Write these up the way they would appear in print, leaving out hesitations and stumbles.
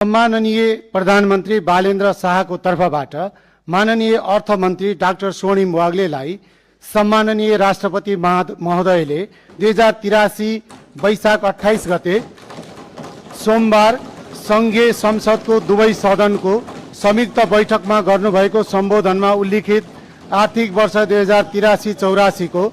सम्माननीय प्रधानमन्त्री बालेन्द्र शाहको तर्फबाट माननीय अर्थमन्त्री डाक्टर स्वर्णिम वाग्लेलाई सम्माननीय राष्ट्रपति महोदयले 2083 वैशाख 28 गते सोमबार संघीय संसदको दुवै सदनको संयुक्त बैठकमा गर्नुभएको सम्बोधनमा उल्लिखित आर्थिक वर्ष 2083-84 को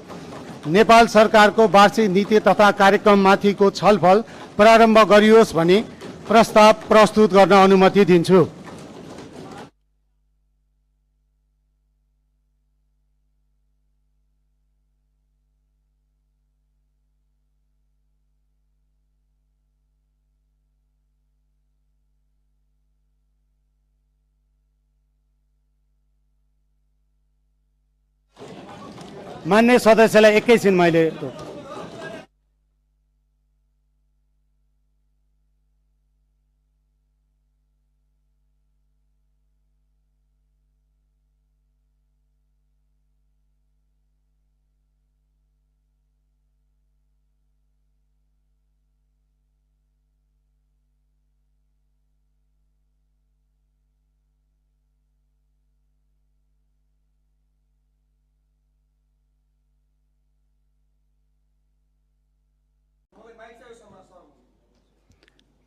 नेपाल सरकारको वार्षिक नीति तथा कार्यक्रममाथिको छलफल प्रारम्भ गरियोस् भनी प्रस्ताव प्रस्तुत गर्न अनुमति दिन्छु। मान्य सदस्यलाई एकैछिन मैले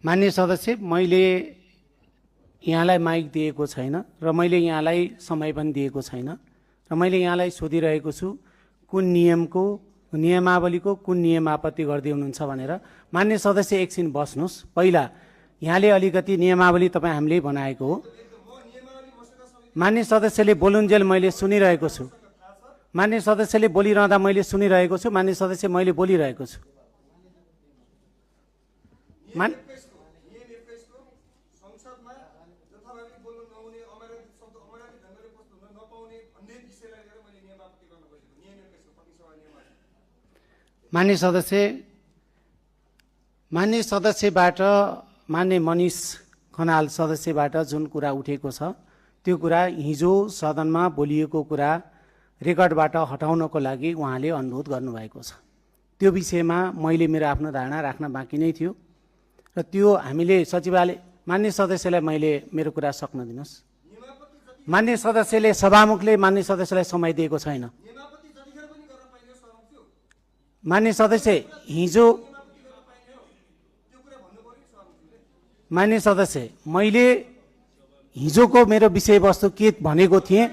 मान्य सदस्य, मैले यहाँलाई माइक दिएको छैन र मैले यहाँलाई समय पनि दिएको छैन र मैले यहाँलाई सोधिरहेको छु कुन नियमावलीको कुन नियम आपत्ति गर्दै हुनुहुन्छ भनेर। मान्य सदस्य एकछिन बस्नुहोस्। पहिला यहाँले अलिकति नियमावली तपाईँ हामीले बनाएको हो। मान्य सदस्यले बोलुन्जेल मैले सुनिरहेको छु। मान्य सदस्यले बोलिरहँदा मैले सुनिरहेको छु। मान्य सदस्य, मैले बोलिरहेको छु। मान्य सदस्यबाट मान्य मनिष खनाल सदस्यबाट जुन कुरा उठेको छ त्यो कुरा हिजो सदनमा बोलिएको कुरा रेकर्डबाट हटाउनको लागि उहाँले अनुरोध गर्नुभएको छ। त्यो विषयमा मैले मेरो आफ्नो धारणा राख्न बाँकी नै थियो र त्यो हामीले सचिवालय मान्य सदस्यलाई मैले मेरो कुरा सक्न दिनुहोस्। मान्य सदस्यले सभामुखले मान्य सदस्यलाई समय दिएको छैन। मान्य सदस्य, हिजो मान्य सदस्य, मैले हिजोको मेरो विषयवस्तु के भनेको थिएँ